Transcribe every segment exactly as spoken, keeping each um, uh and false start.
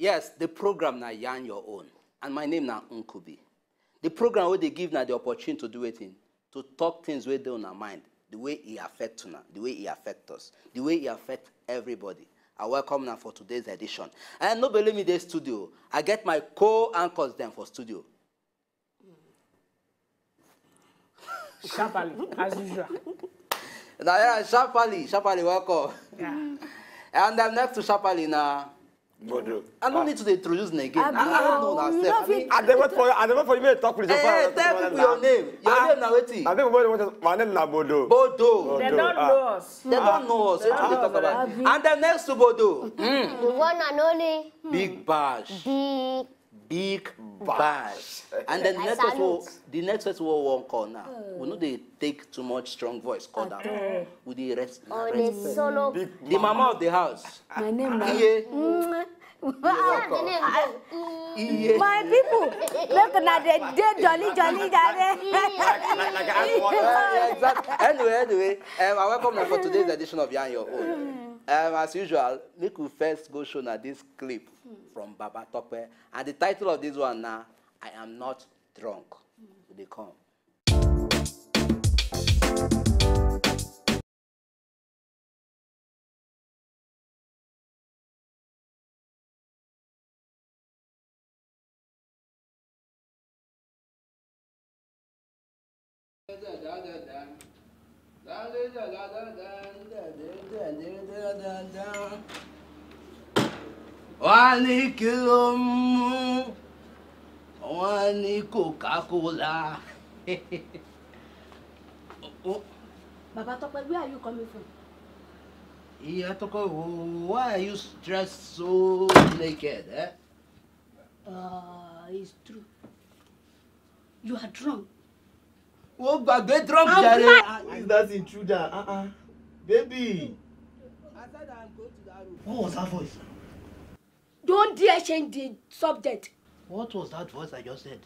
Yes, the program na Yarn Your Own, and my name na Nkubi. The program wey dey give na the opportunity to do wetin? To talk things wey dey on our mind, the way e affect una, the way e affect us, the way e affect everybody. I welcome una for today's edition. And no be only me dey studio, I get my co-anchors dem for studio. Sharply, as usual. Now, yeah, sharply, sharply, welcome. Yeah. And I'm next to sharply now. Bodo. I don't need to introduce them again. I, I don't know myself. I mean, I dey wait for you. I dey wait for you to talk with your eh, tell people your name. Your name na wetin? I think my name na Bodo. Bodo. They don't know us. They don't know us. Wetin we dey talk about? And then next to Bodo, the one and only Big Bash. Big Bash. And then the next person, the next person we wan call now. We no dey take too much strong voice call that one. We dey rest. On a solo. The mama of the house. My name na Iye. Iye. My people, look na the day jolly jolly jare. Exactly. Anyway, anyway, um, I welcome you for today's edition of Yarn Your Own. Um, as usual, make we first go show na this clip from Baba Tope. And the title of this one na I Am Not Drunk. They come. Wọ́n á ní kí ló mú, wọ́n á ní Coca-Cola. Oh, Baba Tope, where are you coming from? Iya Tope, why are you dressed so naked, eh? Uh, it's true. You are drunk. Ó gbàgbé drunk jàre. Who is that intruder? Uh-uh. Baby. I said I'm going to that room. What was that voice? Don't dare change the subject. What was that voice I just heard?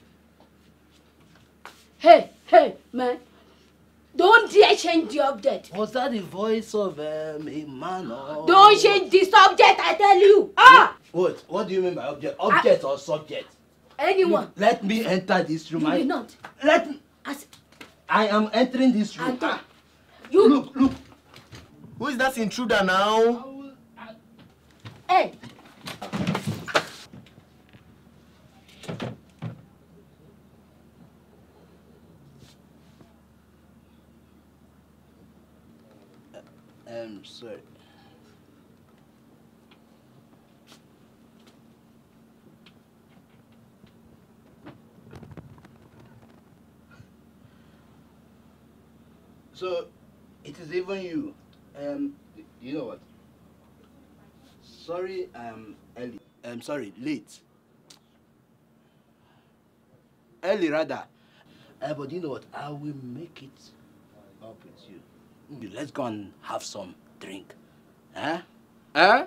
Hey, hey, man. Don't dare change the subject. Was that the voice of um, a man or... Don't change the subject, I tell you. Ah! What? What do you mean by object? Object or subject? Anyone. Look, let me enter this room. You will not. Let me... As I am entering this room. Ah. You look, look. Who is that intruder now? Hey. I'm sorry. So, it is even you. Um, you know what? Sorry, I'm early. I'm sorry, late. Early rather. Uh, but you know what? I will make it up with you. Mm, let's go and have some drink. Huh? Huh?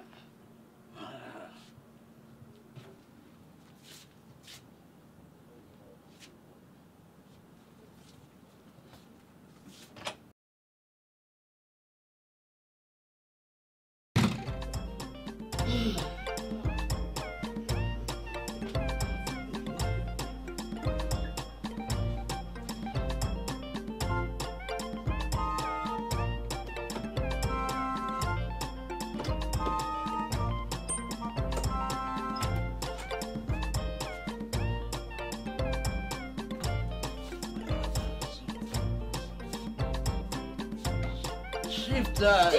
Shift time.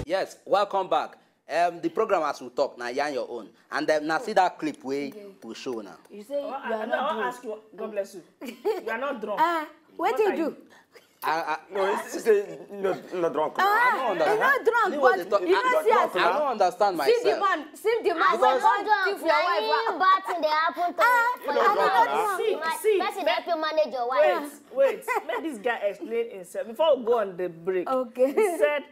Yes, welcome back. Um, the program as we talk now, yarn your own, and um, now see that clip where we show now. You say you are not drunk. I wan ask you, God bless you. You are not drunk. Ah, what do you do? I, I, no, it's just say not, not drunk. Ah, I don't understand. Not drunk, but you know, see, I don't understand myself. See the man, see the man. Because hold on, thief your wife. Back thing dey happen to you. See, see, person help you manage your wife. Wait, wait. Let this guy explain himself before we go on the break. Okay. He said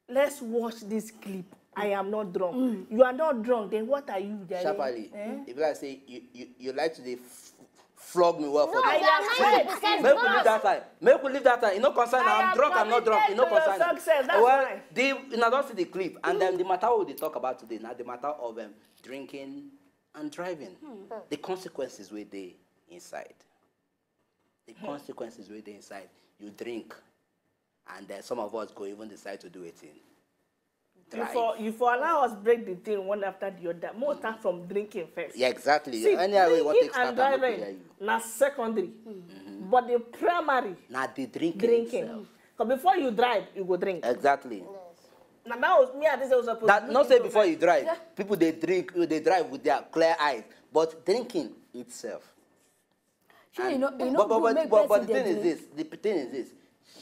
Let's watch this clip. I am not drunk. You are not drunk. Then what are you, Jare? Sharply. Eh? If I say you, you, you like to dey f- flog me well for No, that. you are married because Make you we leave don't that time. Make we leave that time. You know concern. I I'm am drunk. I'm not drunk. You committed know to your concern. Success. That's Well, why. The, you know, don't see the clip. And then the matter we dey talk about today now the matter of um, drinking and driving. The consequences wey dey inside. The consequences wey dey inside. You drink, and then some of us go even decide to do a thing. You for, you for allow us break the thing one after the other. More start from drinking first. Yeah, exactly. See, Anyhow you want to drinking and start am, make we hear driving you. Na secondary, but the primary Na the drinking. drinking. Itself. Because before you drive, you go drink. Exactly. Now that was me. I think I was supposed That to not look say into before that. You drive, people they drink, they drive with their clear eyes, but drinking itself. Shey you And- know, you know, but, but, good but, make but, but person the dey thing is drink. This: the thing is this: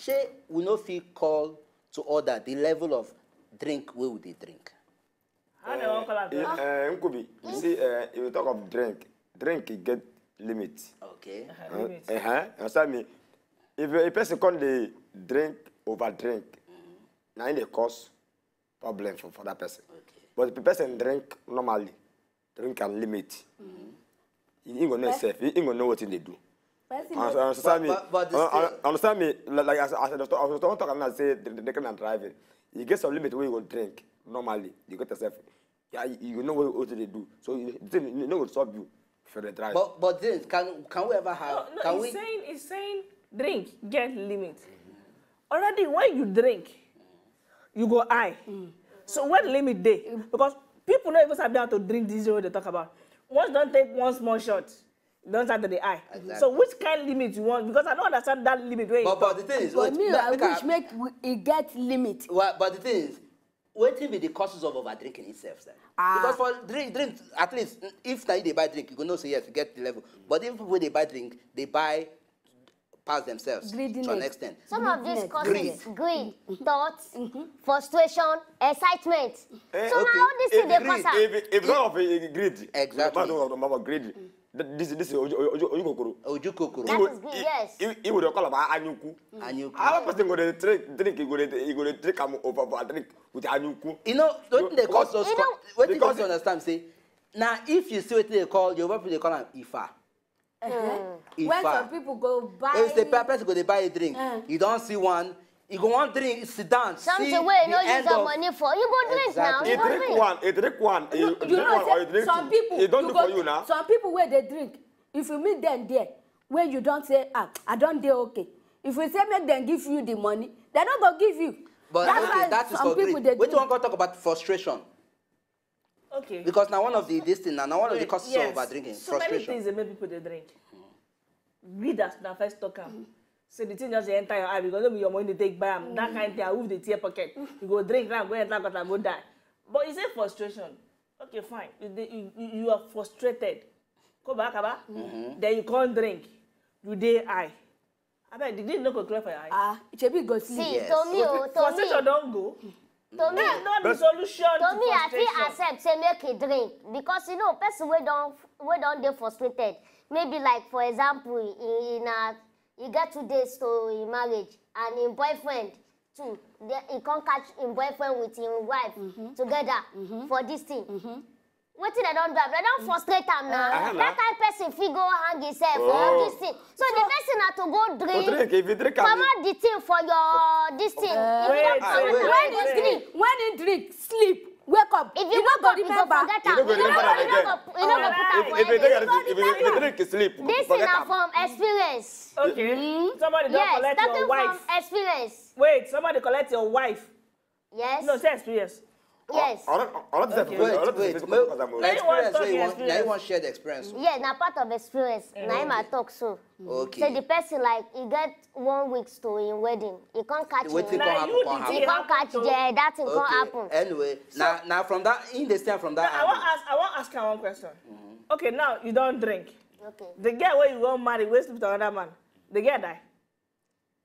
shey we no fit call to order the level of drink wey we dey drink. How they wan call am? Uh, Nkubi, you see, uh, you talk of drink. Drink, you get limit. Okay. Limit. Uh-huh. You understand me? If a person come dey drink, over drink, na im dey cause problem for, for that person. Okay. But if a person drink normally, drink and limit, he, he go know himself. He, he go know what he dey do. Person Understand, dey- understand me? But- but the Uh, uh, still- Understand me? Like, like as, as I was talking, talking now, say the, the kind of driving, you get some limit where you go drink normally. You get yourself. Yeah, you, you know what, what they do. So you, the thing, you know what stop you for the drive. But but this can can we ever have? No, no, can he's we? Saying he's saying drink get limit. Already when you drink, you go high. So where the limit dey? Because people no even sabi how to drink this way they talk about. Once don't take one small shot, you don't start to the high. Exactly. So which kind limit you want? Because I don't understand that limit where you But, but talk. the thing is, But wait, me, make- I make wish I- make we, e get limit. Well, but the thing is, wetin be the causes of over drinking itself, sir? Ah. Because for drink, drink at least if na you dey buy drink, you go know say yes, you get the level. But if people dey buy drink, they buy pass themselves to an Greediness. Extent. Some of these Greed. Causes, greed, thoughts, frustration, excitement. So Eh, now okay. All this thing If dey greed, cause am. If, if not of a greed, Exactly. About, about, about greed. Th- This this is oju oju oju kokoro. Oju kokoro. That He is would- greed, he- yes. He he would call about anyuku. Anyuku. How person go dey drink drink? He go dey he go dey drink am over over drink with anyuku. You know, wetin dey cause us? You know- Wetin Because- dey understand say, now if you see wetin they call, Yoruba people dey call am ifa. Uh-huh. Ifa. When some people go buy, If the pe- person go dey buy a drink, Eh. You don't see one. You go one drink, sit down, see Something wey you the no use end your of- money for, you go drink now. He You go drink drink. One, he drink one, he No, drink you know one or he say drink some two. People, He don't you do go, for you now. Some people where they drink, if you meet them there, where you don't say, ah, I don't dey okay. If you say make them give you the money, they don't go give you. But That's okay, why that is some for people greed. They Wetin drink. Wan come talk about frustration? Okay. Because now one of the this thing now, now one of the Wait, causes yes. of over drinking, So many frustration. Things that make people they drink. Greed as na first talk am. Say the thing just dey enter your eye because no be your money dey take buy am. That kind thing, I wolf the tear pocket. You go drink now, go enter gutter, go die. But you say frustration. Okay, fine. You, dey- you, you you are frustrated. Go back, kaba. Then you can't drink. You dey high. I bet the drink no go clear for your eye. Ah, Chebi go sleep. See, Yes. to me, oh, to Frustration me, don't go. to me, That's not the solution to to me, I fit frustration. Accept say make e drink because you know person wey don wey don dey frustrated. Maybe like for example, in, in a you get two days to in marriage and in boyfriend too. Then he come catch in boyfriend with him wife together for this thing. Wetin dem don do am? Dem don frustrate am na. Uh-huh, That na. Kind person fit go hang himself Oh. or this thing. So the person na to go drink. Go drink. If you drink am, Comot the thing for your this thing. If you Wait, don comot wait, am, wait, when wait. he drink, When he drink, sleep, wake up. If He you no wake go up, you go remember. Forget You am. no go You no remember go, am you no again. go, you no go put am If for if your you head. drink, if you if you drink, you sleep. This thing Forget na am. From experience. Okay. Mm. Somebody don't Yes, collect starting your wife. From experience. Wait, somebody collect your wife. Yes. No, say experience. Yes. All right, all right, Wait, wait, Now you want experience talk wey you your want, now you experience. Want share the experience. Yeah, na part of experience. Na him I talk so. Okay. Say the person like he get one week to him wedding. He can't catch Wetin him. come happen? you Come the happen. He thing can't catch happen to- there. That thing can't Okay. Happen. Anyway, now now from that in the stand from that Now, I want angle. Ask. I want ask her one question. Okay, now you don't drink. Okay. The girl where you wan marry, wey sleep with another man. The girl die.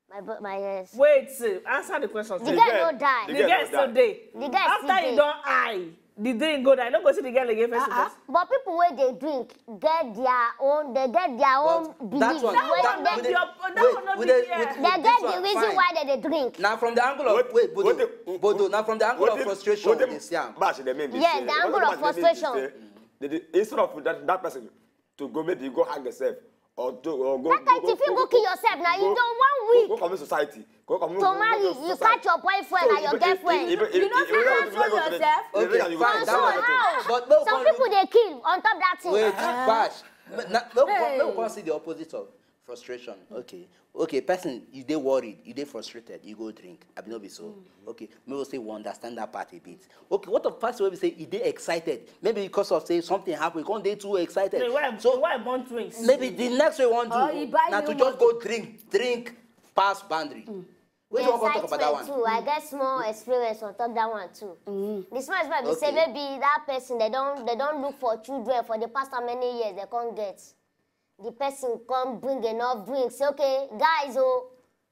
My bro- my yes. Wait, see, answer the question. The Still. girl girl- no die. The the girl girl no still die. Dey. The girl After still you dey. Don't eye. The drink go down. You no go see the girl again face to face. But people wey dey drink get their own, they get their own But that belief. one, Wey that, dem- with the, That one no with be the, there. with, They with get this the one, reason fine. Why they dey drink. Now from the angle of What- wait, Bodo, what- Bodo. Now from the angle of Wetin- frustration, wetin they see am. Bash dey mean be Yes, say, the wetin angle of Bash dey mean be frustration. say, they dey, instead of that, that person to go, make you go hang yourself or to or go. That kind thing fit go kill yourself. Now you don one week Go commit society. Go commit. to marry, you catch your boyfriend and your girlfriend. You know, fit control yourself. Okay, fine. That So one. how? But no, Some no, people dey kill on top that thing. Wait, Bash. No, no, no, Hey. no, we come see the opposite of frustration. Okay, okay. Person, you dey worried, you dey frustrated, you go drink. I be no be so. Okay, maybe we say we understand that part a bit. Okay, what of person wey be say he dey excited? Maybe because of say something happen, he come dey too excited. Wait, why, So why born twins? maybe the next way we wan Or he do buy na new to just go drink, drink pass boundary. Wetin we come talk about that Excitement one? Too. I get small experience on top that one too. The small experience be say Okay. maybe that person they don they don look for children for the past how many years they come get. The person come bring enough drink. Say okay, guys, oh,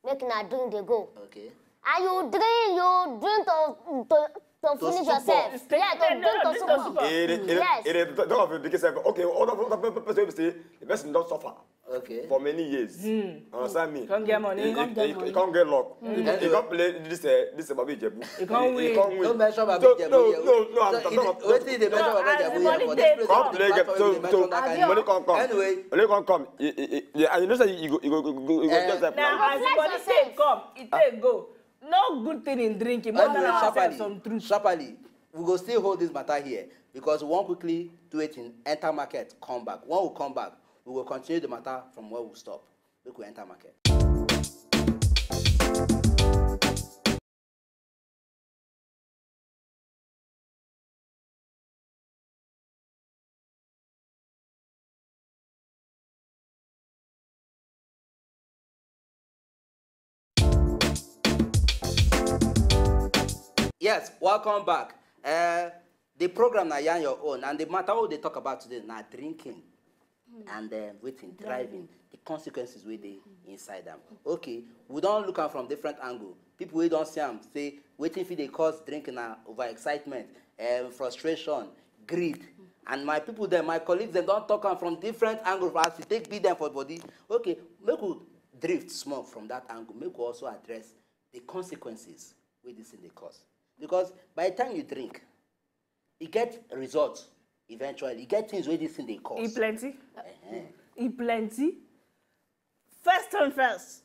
make una drink dey go. Okay. And you drink, you drink to to to finish Super. Yourself. Yeah, to No, no, drink to drink to super. Super. It it Yes. it it talk of the biggest self. Okay, all of the person wey be say the person don suffer Okay. for many years. Understand me? Come get money. He, Come he, get he, money. He come get luck. He, he Anyway. Come play this uh, this Baba Ijebu. He come He win. come win. Don't mention Baba No, Ijebu no, here. No, no, I'm So, talking it- about. Wetin dey mention Baba As the Ijebu money here for take this place? Come This play is get part to wey dey to mention that kind money thing. Come come. Anyway. Money come come. You, you, you, you, and you know say you go you go go go go Eh. yourself Now, now. as the money take come, it take go. No good thing in drinking. But Anyway, tell ourselves sharply, some truth. Sharply, we go still hold this matter here because we wan quickly do it in enter market, come back. When we come back, we will continue the matter from where we stop. Make we enter market. Yes, welcome back. Uh, the program na Yarn Your Own, and the matter we dey talk about today na drinking and uh, wetin driving, the consequences wey dey inside am. Okay, we don look am from different angle. People wey don see am say wetin fit dey cause drinking na overexcitement, um, frustration, greed. And my people dem, my colleagues dem don talk am from different angle as e take be dem for body. Okay, make we drift small from that angle. Make we also address the consequences wey this thing dey cause. Because by the time you drink, e get result eventually. E get things wey this thing dey cause. E plenty. E plenty. First thing first,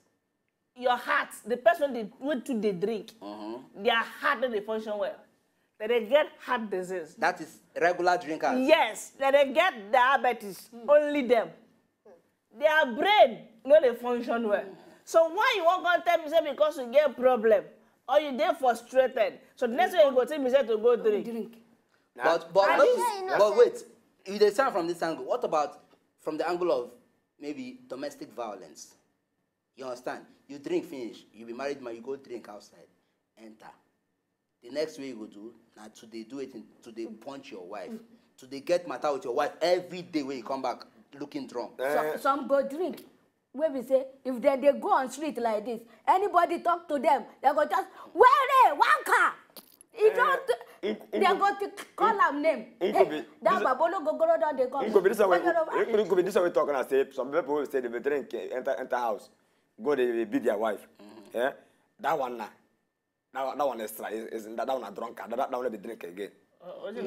your heart, the person dey, wey too dey drink, their heart no dey function well. They dey get heart disease. That is regular drinkers. Yes, they dey get diabetes. Only them. Their brain no dey function well. So why you wan come tell me say because you get problem or you dey frustrated, so the next thing you go think be say to go drink? Drink. But but I but, think Yeah, you know, but sir. Wait, if you dey see am from this angle, what about from the angle of maybe domestic violence? You understand? You drink finish, you be married man, you go drink outside, enter. The next way you go do na to dey do it, to dey punch your wife, to dey get matter with your wife every day when you come back looking drunk. So, some go drink. Wey be say if dem dey go on street like this, anybody talk to them, they go just were wanka. E don in- dem go t- call am name. in- could be- That this- babolo gogoro don dey come. It could be this way. Gogoro- It could be this way talk na say some people will say they be drink eh, enter enter house, go they beat their wife. Yeah, that one na that one, that one extra is, is that, that one a drunkard. That, that one no be drink again.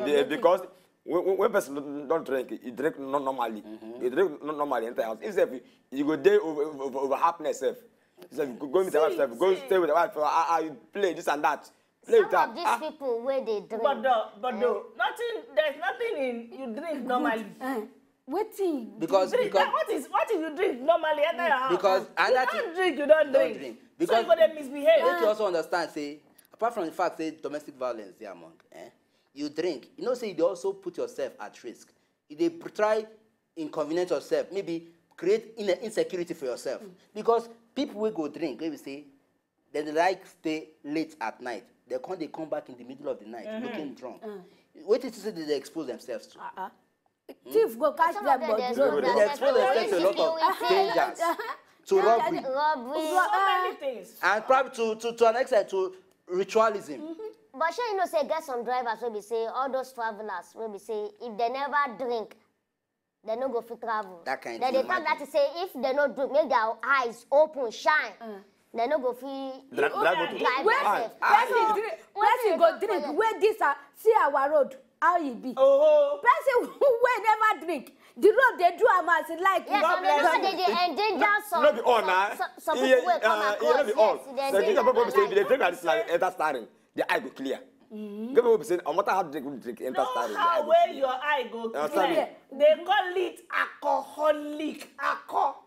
Yeah, because when, when when person don- don drink, he drink no, normally. He drink no, normally enter house. If sef you go dey over over, over happiness sef. Sef go go meet your wife sef. Go stay with your wife. I, I play this and that. Play with Some of am. these Ah, people wey dey drink. But the, but the, nothing. There's nothing in you drink normally. Eh, wetin? Because Drink, because what is what if you drink normally enter your house? Because You another don't thing- drink, you don't don't drink. Drink. So you go dey misbehave. Make you also understand say apart from the fact say domestic violence dey among, eh, you drink, you know say you dey also put yourself at risk. You dey pr- try inconvenience yourself, maybe create in insecurity for yourself. Because people wey go drink, wey be say dem dey like stay late at night, they come dey come back in the middle of the night looking drunk. Wetin you say they dey expose themselves to? Thief go catch Some them of them but dey the expose road. They dey expose themselves to a lot of dangers, to robbery, Robbery. So many things. and probably to, to, to an extent to ritualism. But shey you know say e get some drivers wey be say, all those travelers wey be say, if they never drink, they no go fit travel. That kind Then thing, they talk imagine. That is say if they no drink, make their eyes open, shine. They no go fit Dra- drive motor. drive When themselves. person So, drink, wetin person dey go talk drink. for Where this are see our road, how e be? Oh, Person wey never drink, the road dey do am as e like. Yes, God and bless now you. They dey endanger some, No be all some, na. some, some Iye- people wey come uh, across. No be all. Yes, they Some dey people wey be say if they endanger drink like this, like enter staring, the eye go clear. Get people wey be say, no matter how drink we drink, enter No staring, the how eye go wey clear. Your eye go Uh, clear. sorry. They call it alcoholic. Alcohol.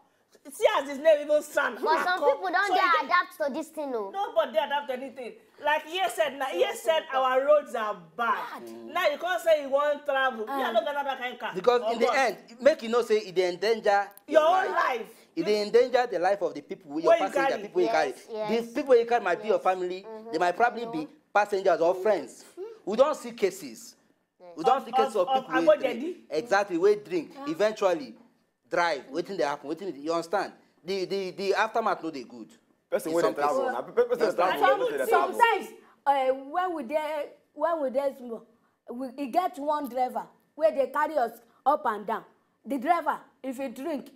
See as his name even sound. But some Alcohol. people don So dey you- adapt to this thing o. Nobody adapt anything. Like here said, now here said our roads are bad. Now you can't say you want travel. Me, I don't get that kind of car. Because Oh, in the God. End, make you know say e dey endanger Your own life. E dey endanger the life of the people wey your Wey you passenger, carry. People you carry. Yes, yes, The people you carry might be your yes. Family. They might probably be passengers or friends. We don see cases. We don Of- see cases of- of of people wey agbojedi. Exactly, wey drink, eventually drive. Wetin dey happen? Wetin you understand? The the the aftermath no dey good. Person In wey dey some travel cases. na. Pe- Person dey travel na. Some- Person dey travel. Sometimes, uh, when we dey when we dey small, we e get one driver wey dey carry us up and down. The driver, if he drink,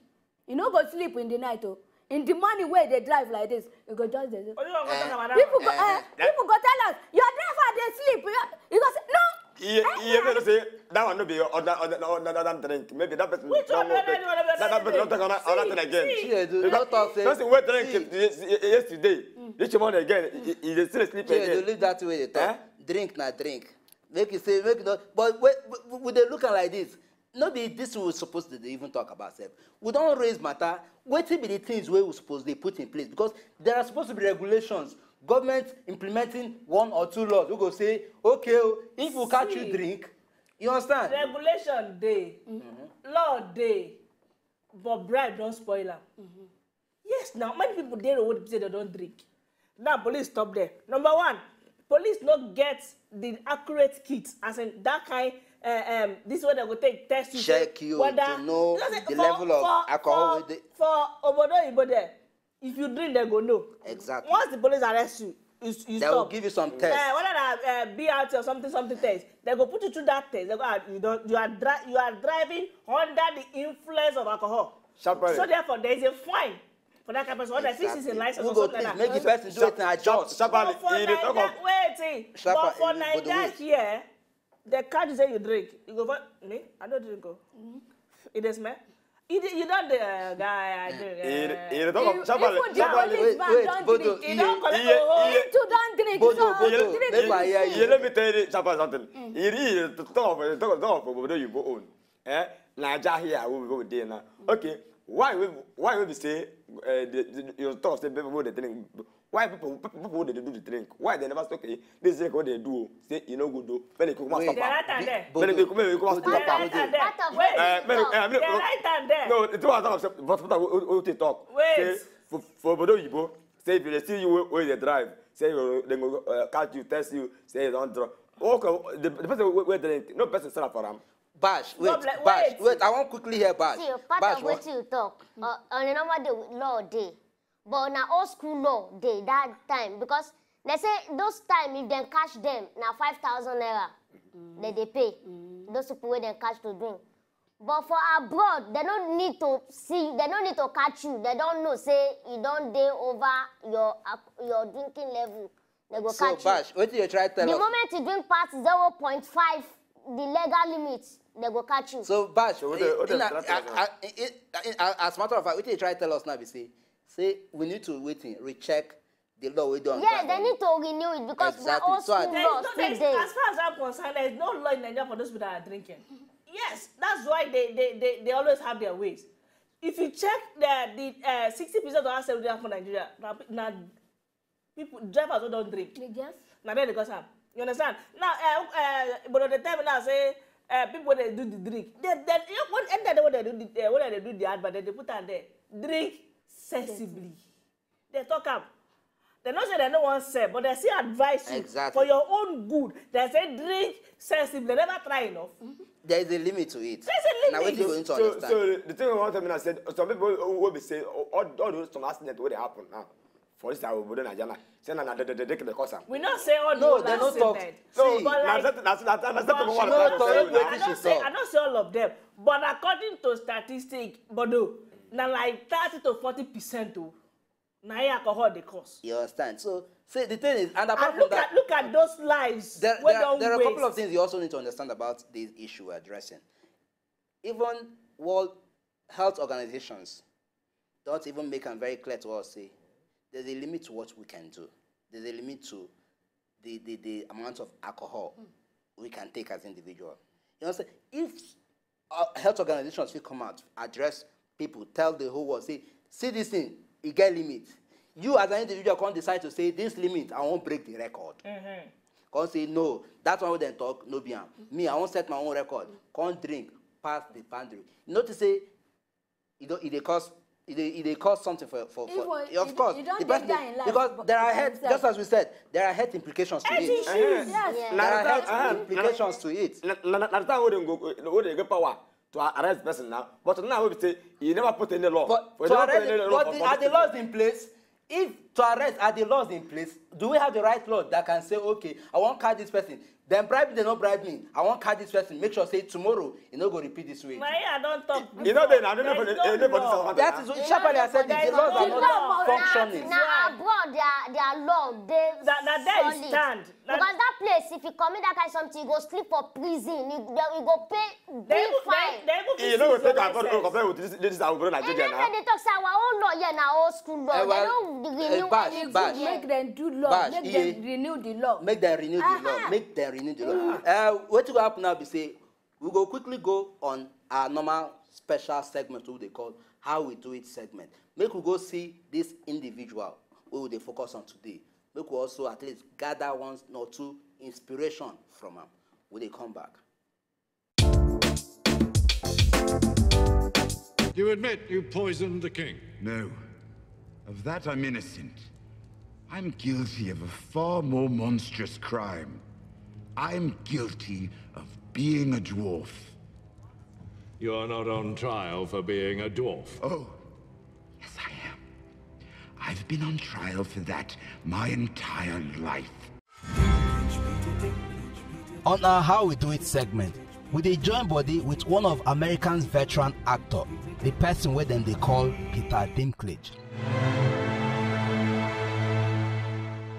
he no go sleep in the night o. In the morning wey e dey drive like this, he go just dey. What do you want to talk about that People one? go, eh, people go tell us, your driver dey sleep. You go say no. Iye iye wey know say that one no be other other other other drink. Maybe that person Which don one? go take that that person don take another another thing again. Chinedu, Because no talk say person wey drink see, yes- yes- yesterday, this morning again, he- he he dey still sleep Chinedu, again. Leave that way they talk. Eh? Drink na drink. Make you say make you no. But we we, we dey look am like this. No be this we suppose to dey even talk about sef. We don raise matter. Wetin be the things wey we suppose dey put in place? Because there are supposed to be regulations. Government implementing one or two laws wey go say, okay o, if we catch you See. Drink, you understand? Regulation dey, law dey, but bribe don spoil am. Yes, now many people dey road say they don drink. Now police stop there. Number one, police no get the accurate kit, as in that kind. Uh, um, this way they go take test you. Check say you whether, to know you say the for- level of for- alcohol for- with the- For obodo oyibo there, if you drink, they go know. Exactly. Once the police arrest you, you, you They stop. Will give you some tests. Uh, whether na uh, B R T or something, something test, they go put you through that test. They go, ah, you don't, you are dri- you are driving under the influence of alcohol. Sharply. So therefore, there is a fine for that kind of person. Whether this is a Exactly. license We or go something please like make the that. Person do it and adjust. Sharply, But for he dey talk Naija, of wait, Sharply, but for he go do Naija it. Here, they catch you say you drink. You go for me? I don't drink. Oh. It is me. You, dey- you don't, uh, guy. I drink. He Uh, he dey talk of If- Sharply. if we dey Sharply. Wait, man don Bodo, drink. you Iye, don't collect. Iye- Oh, Iye- Him too don drink. Bodo, So Bodo, drink. Make I hear Iye, you. Let me tell you, Sharply, something. He really talk of talk of talk of obodo oyibo own. Eh? Naija here, we go dey now. Okay. Why we why we be say uh, the, the, you talk say people wey dey drink? Why people people wey dey do the drink? Why they never say, okay, this drink wey they do, say you no go do. When they come and Wait. stop They am. write am there. When they come, when they come and They stop write am. am there. Part of Wait, Eh, many- no, eh, many- they write am there. No, it's what I'm saying. But what I what they talk. Wait. Say for for obodo oyibo, say if they see you wey- wey dey drive, say you they go uh, catch you, test you, say you don drunk. Okay, the, the person wey wey drink, no person sell am for am. Bash, wait, Problem- Bash, wait. Wait. I wan quickly hear Bash. See, part Bash, of what- Wetin you talk, uh, on a normal day, law dey. But na old school law dey that time, because they say those time, if dem catch them, na five thousand naira they dey pay. Those people wey dem catch to drink. But for abroad, they no need to see, they no need to catch you. They don know say you don dey over your ac- your drinking level. They go So catch you. Bash, wetin you try tell The us? Moment you drink pass zero point five, the legal limit, they go catch you. So Bash, So what they- what they in a- try tell us I- I- I- I- as a matter of fact, wetin you try tell us now be say, say we need to wait and recheck the law wey don. Yes, they need to renew it because Exactly. na old So I- school There law is no, still there is, dey. As far as I'm concerned, there is no law in Nigeria for those people that are drinking. Yes, that's why they they, they, they always have their ways. If you check the the uh, sixty percent of accidents wey dey happen for Nigeria, na na people, drivers wey don drink. Yes. Na there they cause am. You understand? Now, uh, uh, but they tell me now say uh, people wey dey do the drink, they they you know, when anytime wey they do the uh, when they do the advert, they dey put am there. Drink sensibly. They talk am. They no say they no wan sell, but they still advise you Exactly. For your own good. They say drink sensibly. They never try enough. There is a limit to it. There's a Now limit. wetin you going to So, understand? So the thing I want to tell me, I said some people will be say all, all those some accidents wey dey happen now. for this our obodo Naija now. Say na na the the the the cause am. We no say all the No, they no talk. See, but like, na that na that na that one. She no talk wetin she talk. I no say all of them, but according to statistic, but no, na like thirty to forty percent o, na alcohol dey cause. You understand? So, see, the thing is, and apart and from look that, at look at those lives there, wey there, don there are a couple of things you also need to understand about this issue we're addressing. Even World Health Organizations don't even make am very clear to us say there's a limit to what we can do. There's a limit to the the, the amount of alcohol we can take as individual. You know, say if uh, health organizations fit come out, address people, tell the whole world, say, see this thing, e get limit. You as an individual come decide to say this limit, I won't break the record. Come say no, that one wey dem talk no be am. Me, I wan set my own record. Come drink pass the boundary. You notice say e don e dey cause e dey e dey cause something for for for Even of e course e don the dey person die in life because for there are for health himself. Just as we said, there are health implications to Health it. Issues. Yes. Yeah. There are health uh-huh. Implications to it. Na na na na that wey dem go wey dem get power to arrest person now, but now wey be say e never put any law. But for to example arrest any law but for the, for are the laws in place? If to arrest are the laws in place, do we have the right law that can say, okay, I wan catch this person, dem bribe me, dem no bribe me, I wan catch this person, make sure say tomorrow e no go repeat this way. My ear don talk. You know they na no for the no for this one. That is what sharply I said it. The laws are not functioning. Na abroad their their law dey solid. Na there e stand. Because that place, if you commit that kind of something, you go sleep for prison. You, you go pay big fine. You no go take our body compare with this this our brother Nigeria now. And then they talk say our own law here na old school law. They don't renew anything. Make them do law. Make them renew the law. Make them renew the law. Make them renew the law. Uh, wetin go happen now be say we go quickly go on our normal special segment wey we dey call how we do it segment. Make we go see this individual wey we dey focus on today. Make we also at least gather one or two inspiration from am. We dey come back. You admit you poisoned the king? No. Of that I'm innocent. I'm guilty of a far more monstrous crime. I'm guilty of being a dwarf. You are not on trial for being a dwarf. Oh, yes, I am. I've been on trial for that my entire life. On our How We Do It segment, we dey join body with one of America's veteran actor, the person wey dem dey call Peter Dinklage.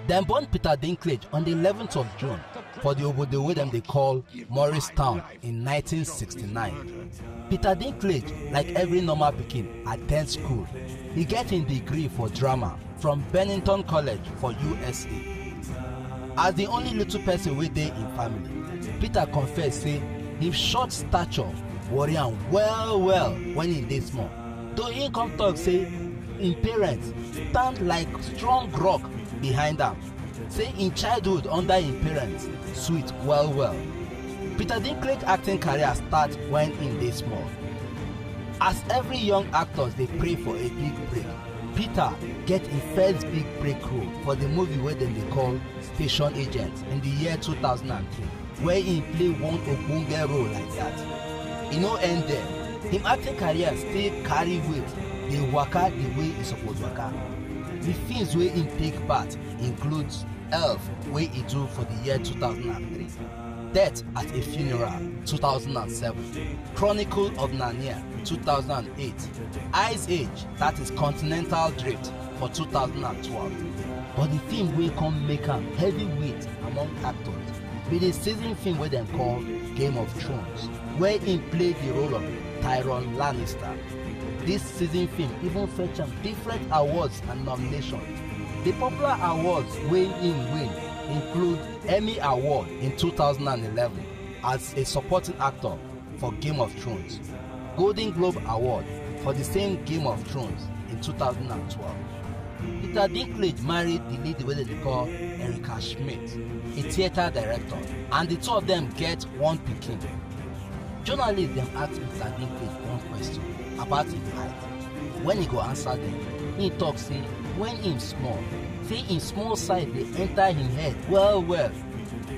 Dem born Peter Dinklage on the eleventh of June for the obodo wey dem dey call Morristown in nineteen sixty-nine. Peter Dinklage, like every normal pikin, attend school. He get him degree for drama from Bennington College for U S A. As the only little person wey dey im family, Peter confess say him short stature worry am well well when he dey small. Though he come talk say im parents stand like strong rock behind am, say im childhood under im parents sweet well well. Peter Dinklage acting career start when im dey small. As every young actors dey pray for a big break, Peter get im first big break role for the movie wey dem dey call Station Agent in the year two thousand and three, where im play one ogbonge role like that. E no end there. Im acting career still carry weight, dey waka the way e suppose waka. The films wey im take part include Elf, wey e do for the year two thousand and three, Death at a Funeral, two thousand and seven, Chronicle of Narnia, two thousand and eight, Ice Age, that is Continental Drift, for two thousand and twelve. But the film wey come make am heavyweight among actors be the season film wey dem call Game of Thrones, where im play the role of Tyrion Lannister. This season film even fetch am different awards and nominations. The popular awards wey im win include Emmy Award in two thousand and eleven as a supporting actor for Game of Thrones, Golden Globe Award for the same Game of Thrones in two thousand and twelve. Peter Dinklage marry the lady wey dem dey call Erica Schmidt, a theatre director, and the two of them get one pikin. Journalists dem ask Peter Dinklage one question about im height. When he go answer them, he talk say when him small, say him small size dey enter him head well well.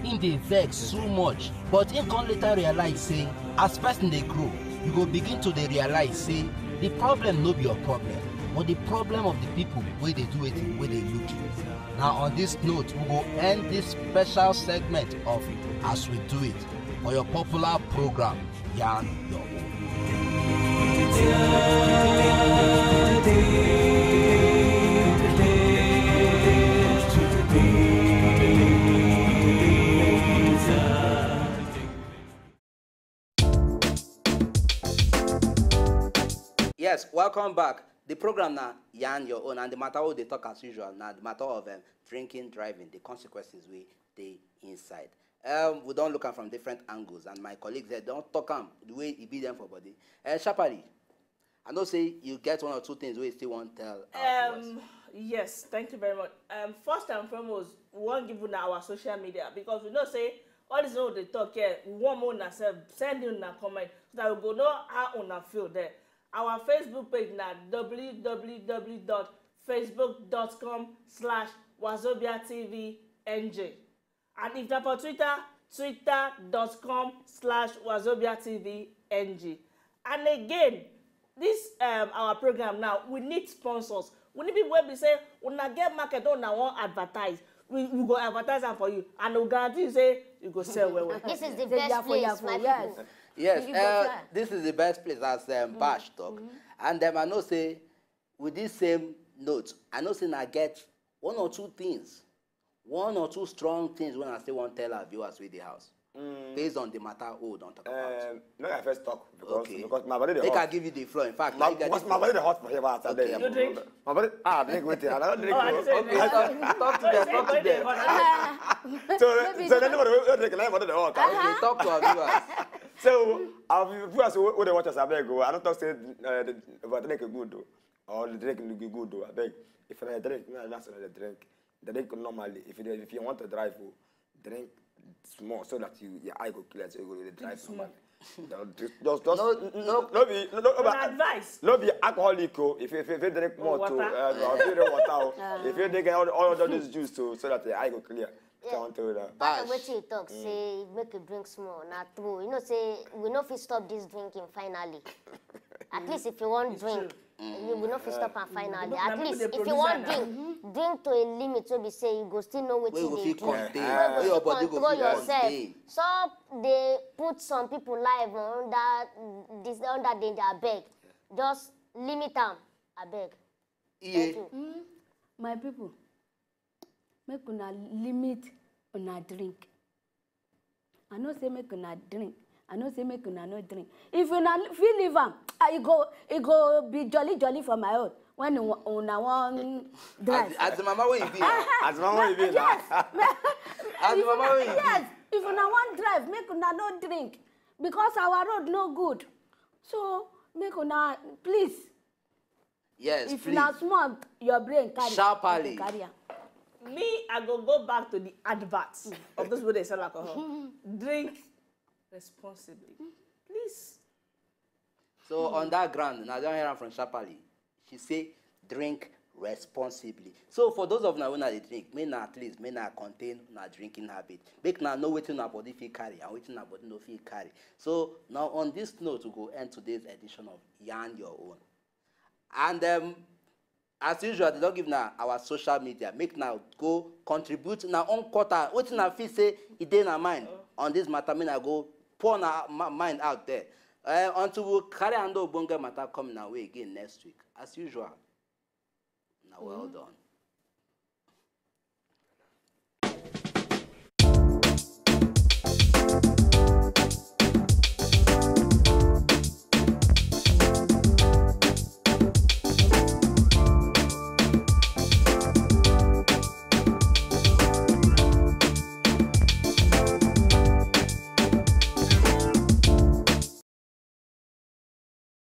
Him dey vex too much, but him come later realize say as person dey grow, you go begin to dey realize say the problem no be your problem. But the problem of the people wey dey do wetin wey dey look you. Na on this note we go end this special segment of As We Do It for your popular program, Yarn Your Own. Yes, welcome back. The program na Yarn Your Own, and the matter we dey talk as usual na the matter of um, drinking, driving, the consequences we dey inside. Um, we don't look at from different angles, and my colleagues they don't talk am the way it be them for body. Uh, Sharply, I know say you get one or two things we still want tell our viewers. Um, yes, thank you very much. Um, first and foremost, we wan give una our social media because we know say all this one we dey talk here, we wan make una sef send in una comment so that we go know how una feel there. Our Facebook page na w w w dot facebook dot com slash wazobia t v n j. And if na for Twitter, twitter dot com slash wazobia t v n g. And again, this um, our program now, we need sponsors. We need people wey be say una get market wey una wan advertise. We, we go advertise am for you and we guarantee you say you go sell well well. This is the Say best yafo, place, yafo, my yes. people. Yes, You uh, better. This is the best place as um, Bash talk. And um, I know say with this same note, I know say I get one or two things, one or two strong things when I still want tell our viewers with the house. Based on the matter we don't talk about. Um, make I first talk because Okay. because my body dey Make I hot. give you the floor. In fact, My, now you get because the my floor. Body dey hot for here, but I Okay. dey You drink? My body, ah, drink wetin? I don't drink. Oh, I Oh, just say okay. drink. Talk, talk to them, talk to them. So, so then nobody wey drink like body dey hot. Okay, talk to our viewers. So, our viewers wey wey dey watch us, abeg o, I don't talk say uh, the, but drink good though, or the drink no be good though. Abeg, if you dey drink, no, that's not the drink. Drink normally. If you dey- if you want to drive, oh, drink small so that you your eye go clear, so you go dey drive normally. No, just, just, just No, no, no, no be, no, no, no, An advice. No be alcoholic, oh. If you, if you, if you drink more, Water. to, uh, if you drink water, oh. If you drink all, all of those juice, too, so that your eye go clear. Can't tell you that. Part of Bash. Wetin you talk say make you drink small na true. You know say we no fit stop this drinking finally. At least if you wan drink, you, we no fit stop am finally. But At na least people dey if you produce wan am. Drink, drink to a limit wey be say you go still know Wey wetin you go you fit dey do. contain. Wey Wey your you go body fit go control fit yourself. contain. Stop dey put some people life under this under danger abeg. Just limit am abeg. Thank Iye. You. My people, make una limit una drink. I know say make una drink. I know say make una no drink. If una fit leave am, ah, e go e go be jolly jolly for my own when una- una wan drive. As, as the mama wey you be now. As mama wey you be now. As the mama wey you be. Yes, if una wan drive, make una no drink because our road no good. So make una please. Yes, If please. Na small your brain carry, Sharply. Carry am. Me, I go go back to the advert of those wey dey sell alcohol. Drink responsibly, please. So on that ground, now I don hear am from Sharply. She say drink responsibly. So for those of una wey na dey drink, make na at least make na contain na drinking habit. Make na know wetin na body fit carry and wetin na body no fit carry. So now on this note, we go end today's edition of Yarn Your Own. And um, as usual, they don't give na our social media. Make now go contribute na own quarter. Wetin I feel say e dey na mind on this matter. Make na go pour na ma- mind out there. Uh, until we carry another ogbonge matter come na way again next week. As usual, na well done.